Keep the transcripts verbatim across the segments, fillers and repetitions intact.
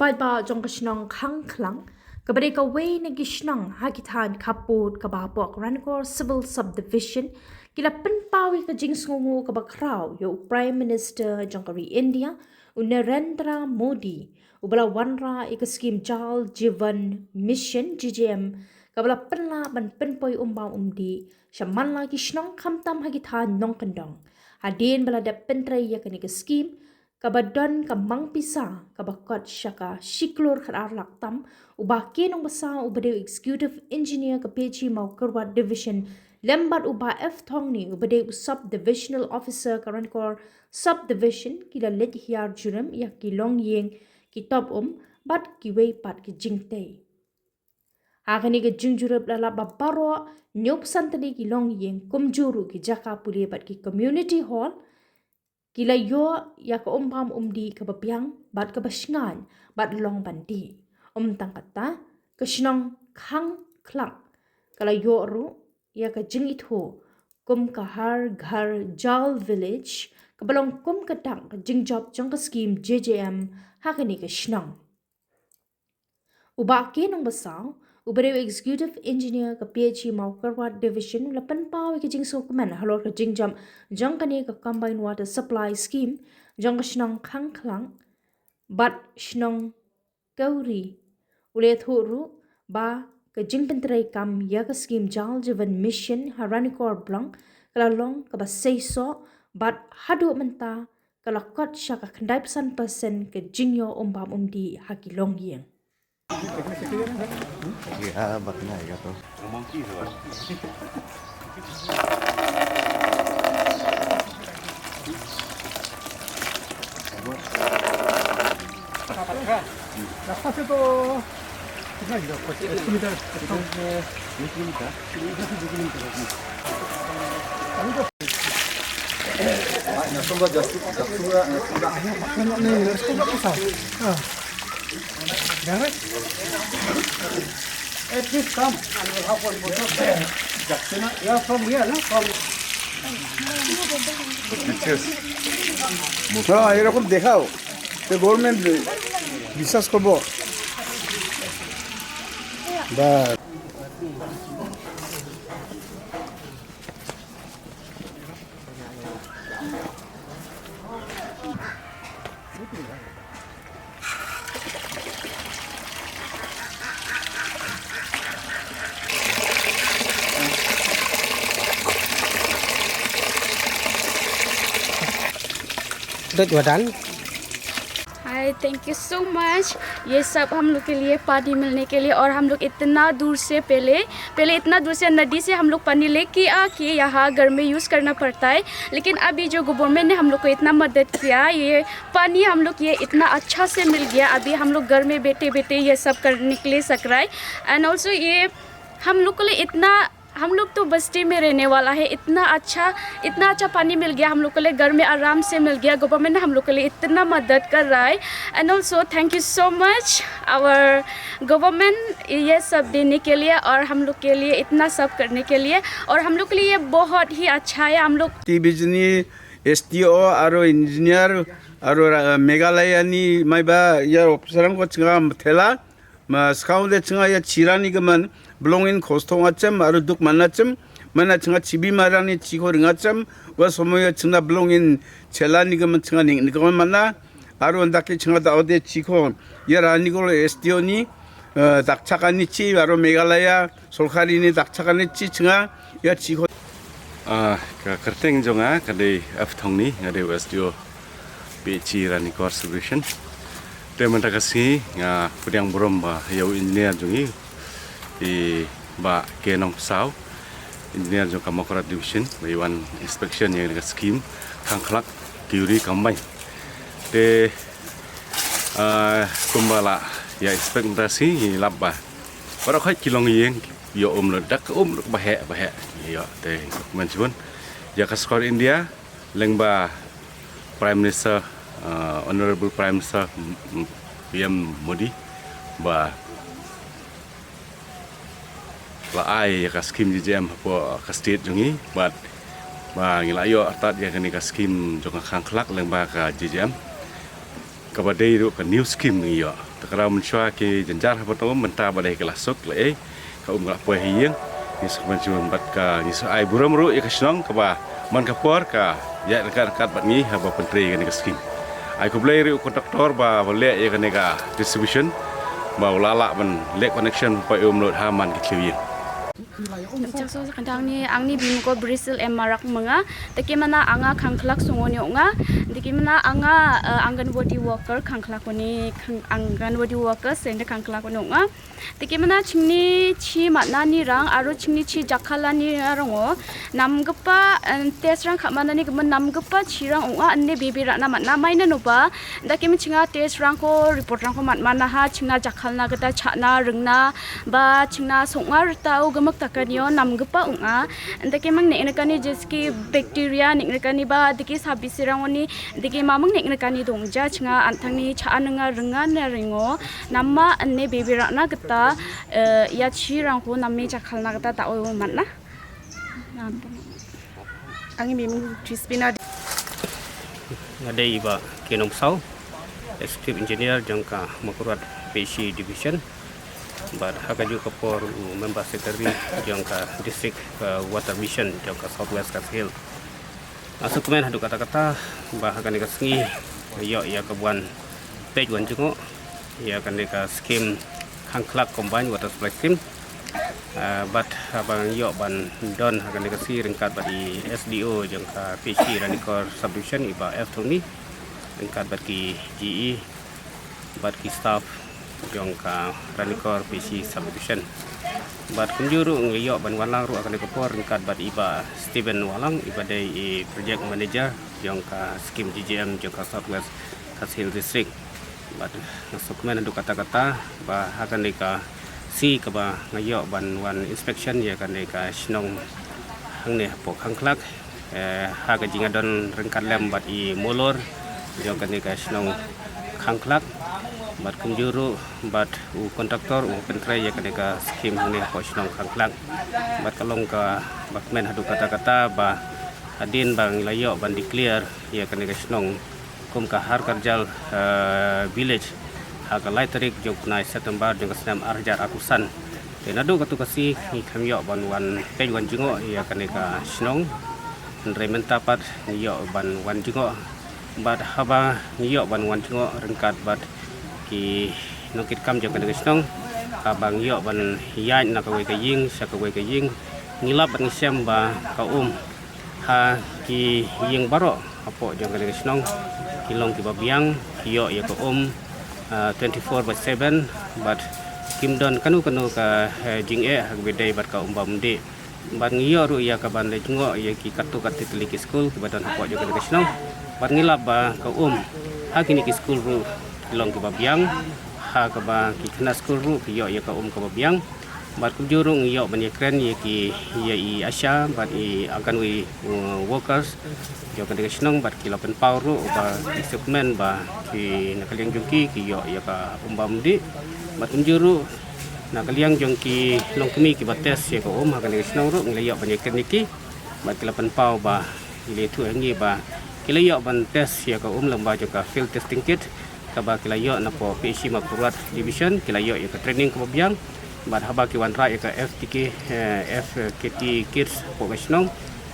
Paidbah jong ka shnong Khangkhlang, kaba dei kawei na ki shnong ha ki thaiñ khappud kaba hapoh Ranikor Civil Subdivision, ki la pynpaw ïa ka jingsngewnguh kaba khraw ïa u Prime Minister jong ka ri India, u Narendra Modi, uba la wanrah ïa ka skhim Jal Jeevan Mission, J J M, kaba la pynlah ban pynpoi umbam umdih sha man la ki shnong, khamtam ha ki thaiñ nongkyndong. Hadien ba la dep pyntrei ïa kane ka skhim, kaba don ka mang pisa kaba kot sha ka shi klur khatar lak tam, u Bah K Nongbasaw uba dei u Executive Engineer ka P H E Mawkyrwat Division, lem bad u Bah F Thongni uba dei u Sub Divisional Officer ka Ranikor Subdivision, ki la leit hiar jurip ïa ki longïing, ki top um bad kiwei pat ki jingtei. Ha kane ka jingjurip la lap ba baroh hynñiewphew san tylli ki longïing, kumjuh ruh ki jaka pule bad ki community hall, ki la ïoh ïa ka umbam umdih kaba biang bad kaba shngaiñ bad long ban dih. Ym tang kata, ka shnong Khangkhlang ka la ïoh ruh ïa ka jingithuh kum ka Har Ghar Jal Village, kaba long kum ka dak ka jingjop jong ka skhim J J M ha kane ka shnong. U Bah K Nongbasaw uba dei u Executive Engineer ka P H E Mawkyrwat Division u la pynpaw ïa ka jingsngewkmen halor ka jingjop jong kane ka Combined Water Supply Scheme jong ka shnong Khangkhlang bad shnong Kawri. U la ïathuh ruh ba ka jingpyntreikam ïa ka skhim Jal Jeevan Mission ha Ranikor Block ka la long kaba seisoh bad haduh mynta ka la kot sha ka khyndai phew san percent ka jingïoh umbam umdih ha ki longïing. Hey, please come. Yeah, from here, no? From হ্যাঁ, এরকম দেখাও। তো গভর্নমেন্ট বিশ্বাস করবো। বা That you are done? Hi, thank you so much। ये सब हम लोग के लिए पानी मिलने के लिए, और हम लोग इतना दूर से पहले पहले इतना दूर से नदी से हम लोग पानी लेके आके यहाँ घर में यूज़ करना पड़ता है, लेकिन अभी जो गवर्नमेंट ने हम लोग को इतना मदद किया, ये पानी हम लोग ये इतना अच्छा से मिल गया। अभी हम लोग घर में बैठे बैठे ये सब करने के लिए सक रहा है। एंड ऑल्सो ये हम लोग के लिए इतना, हम लोग तो बस्ती में रहने वाला है, इतना अच्छा, इतना अच्छा पानी मिल गया हम लोग के लिए, घर में आराम से मिल गया। गवर्नमेंट ने हम लोग के लिए इतना मदद कर रहा है। And also thank you so much our government, ये सब देने के लिए और हम लोग के लिए इतना सब करने के लिए, और हम लोग के लिए ये बहुत ही अच्छा है। हम लोग টিভিজনী এছ ডি অ আৰু ইঞ্জিনিয়াৰ আৰু ৰা- মেঘালয়নি মাইবা ইয়াৰ অফিচাৰংক চিঙা থেলা, ma skang de chinga ya chirani gaman, belongin khostong achem aru duk man achem, mana chinga chibi marani chiko ring achem, wa somoy ya chinga belongin chelani gaman chinga ning ni gaman mana, aru andaki chinga da ode chiko ya rani gol S D O ni, eh, dakchakani chi aru Meghalaya sorkari ni dakchakani chi chinga ya chiko. Ah, ka kyrteng jong nga ka dei F Thongni, nga dei S D O P H E Ranikor Subdivision. Te mynta ka sngi nga pdiang burom ba ïa u engineer jong ngi, i Bah K Nongsaw, engineer jong ka Mawkyrwat Division, ba i wan inspection ïa ka scheme Khangkhlak Kiuri Combine. Te, ah, kumba la ïa inspect mynta ka sngi ngi lap ba baroh khoit ki longïing ïoh um lut, dak um lut ba heh ba heh. Ïoh te kumne shibun ïa ka sorkar India lyngba Prime Minister, uh, Honorable Prime Minister, mm, P M Modi, ba la ai ïa ka scheme J J M hapoh ka state jong ngi, bad ba ngi la ïoh artat ïa kane ka scheme jong ka Khangkhlak lyngba ka J J M, kaba dei ruh ka new scheme ngi ïoh. Ka raw mynshwa ki jynjar ha bynta um, mynta ba dei ka la suk la ei, ka um ka la poi ha ïing. Ngi sngewbha jur bad ka ngi sa ai burom ruh ïa ka shnong kaba man ka por ka ïaid ryngkat ryngkat bad ngi haba pyntrei kane ka skim. Ai khublei ruh u kontraktor ba u leh ïa kane ka distribution ba u la lah ban leh connection poi um lut ha man ki thliew ïing. Jakso sa kantang ni angni bim ko Bristle M Marak manga. Daki mana anga khangkhlak sungoni unga. Daki mana anga, eh, Anganwadi worker khangkhlak uni khang-, Anganwadi worker sende khangkhlak uni unga. Daki mana chingni chi matna ni rang aro chingni chi jakhala ni rango. Namgapa, eh, test rang khamana ni gama namgapa chi rang unga ande bibi rana matna maina nuba. Daki mana chinga test rang ko report rang ko matmana ha chinga jakhalna kata chana rengna. Ba chingna sokngar ta u gamak takan yo namgapa unga. Daki mang nek nekani jeski bacteria nek nekani ba daki sabi sirang oni daki mamang nek nekani dong ja chinga antang ni cha ananga rengan na ringo. Namma anne bibi rana kata, eh, ya chi rang ko namme jakhalna kata ta o matna. Angin mim Crispina. Nga dei i Bah Kienong Psaw, Executive Engineer jong ka Mawkyrwat P H E Division. Bad ha kajuh ka por u Member Secretary jong ka District, uh, Water Mission jong ka South West Khasi Hills. Nga sngewkmen haduh katta katta ba ha kane ka sngi ïoh ïa ka wan peit wan jngoh ïa kane ka skim Khangkhlak Combined Water Supply Scheme. Ah, bad haba nga ïoh ban don ha kane ka sngi ryngkat bad i S D O jong ka P H E Ranikor Subdivision i Bah F Thongni ryngkat bad ki G E bad ki staff jong ka Ranikor P H E Subdivision. Bad kumjuh ruh nga ïoh ban wan lang ruh ha kane ka por ryngkat bad i Bah Stephen Wahlang i ba dei i project manager jong ka skim G G M jong ka South West Khasi Hills District. Bad nga sngewkmen haduh katta katta ba ha kane ka sngi kaba nga ïoh ban wan inspection ïa kane ka shnong hangne hapoh Khangkhlak, eh, ha ka jingïadon ryngkat lem bad i Molor jong kane ka shnong Khangkhlak. Bad kumjuh ruh bad u kontraktor u pyntrei ïa kane ka skim hangne hapoh shnong Khangkhlak. Bad ka long kaba kmen haduh katta katta ba hadien ba ngi la ïoh ban declare ïa kane ka shnong kum ka Har Ghar Jal, eh, Village ha ka lai tarik jong u bnai September jong ka snem ar hajar arphew san. Te naduh katu ka sngi ngi khlem ïoh ban wan peit wan jngoh ïa kane ka shnong. Hynrei mynta pat ngi ïoh ban wan jngoh. Bad haba ngi ïoh ban wan jngoh ryngkat bad ki nongkitkam jong kane ka shnong, haba ngi ïoh ban ïaid na kawei ka ïing sha kawei ka ïing, ngi lap bad ngi shem ba ka um ha ki ïing baroh hapoh jong kane ka shnong ki long kiba biang, ki ïoh ïa ka um, ah, twenty-four by seven. Bad kim don kano kano ka, eh, jingeh ha kaba dei bad ka um bam dih. Bad ngi ïoh ruh ïa ka ban leit jngoh ïa ki katto katne tylli ki skul kiba don hapoh jong kane ka shnong. Bad ngi lap ba ka um ha kine ki skul ruh ki long kiba biang, ha kaba ki khynnah skul ruh ki ïoh ïa ka um kaba biang. Bad kumjuh ruh ngi ïoh ban ïakren ïa ki, ïa i ASHA bad i Anganwadi, uh, workers jong kane ka shnong bad ki la pynpaw ruh ba ki sngewkmen ba ki na ka liang jong ki ki ïoh ïa ka um bam dih. Bad kumjuh ruh na ka liang jong ki longkmie kiba test ïa ka um ha kane ka shnong ruh ngi la ïoh ban ïakren ïa ki bad ki la pynpaw ba ki la ïathuh ha ngi ba ki la ïoh ban test ïa ka um lyngba jong ka field testing kit kaba ki la ïoh napoh P H E Mawkyrwat Division, ki la ïoh ïa ka training kaba biang. Bad haba ki wanrah ïa ka F T K, eh, F K T kits hapoh ka shnong,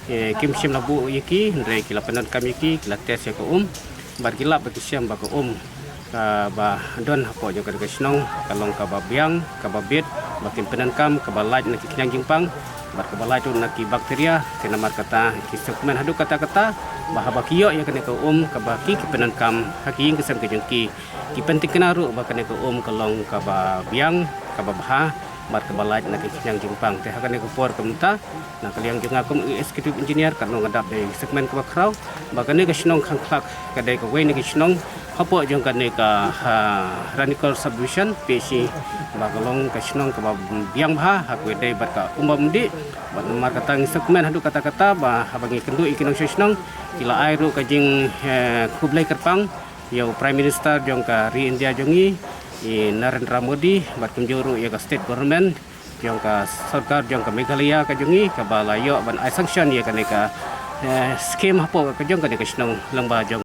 eh, kim shym la buh ïa ki, hynrei ki la pyndonkam ïa ki, ki la test ïa ka um. Bad ki lap ba ki shem ba ka um kaba don hapoh jong kane ka shnong ka long kaba biang, kaba bit, ba kin pyndonkam, kaba lait na ki khñiang jingpang bad kaba lait ruh na ki bakteria. Te namar kata ki sngewkmen haduh katta katta ba haba ki ïoh ïa kane ka um kaba ki, ki pyndonkam ha ki ïing ki sem ki jong ki, ki pynthikna ruh ba kane ka um ka long kaba biang, kaba bha bad kaba lait na ki khñiang jingpang. Te ha kane ka por ka mynta na ka liang jong nga kum u executive engineer, ka nongdap dei sngewkmen kaba khraw ba kane ka shnong Khangkhlak ka dei kawei na ki shnong hapoh jong kane ka, ha, Ranikor Subdivision P H E ba ka long ka shnong kaba biang bha ha kaba dei bad ka um bam dih. Bad namar kata ngi sngewkmen haduh katta katta ba haba ngi kynduh ïa ki nongshong shnong ki la ai ruh ka jing, eh, khublei kyrpang ïa u Prime Minister jong ka ri India jong ngi, i Narendra Modi, bad kumjuh ruh ïa ka state government jong ka sorkar jong ka Meghalaya ka jong ngi kaba la ïoh ban ai sanction ïa kane ka, eh, skim hapoh ka jong kane ka shnong lyngba jong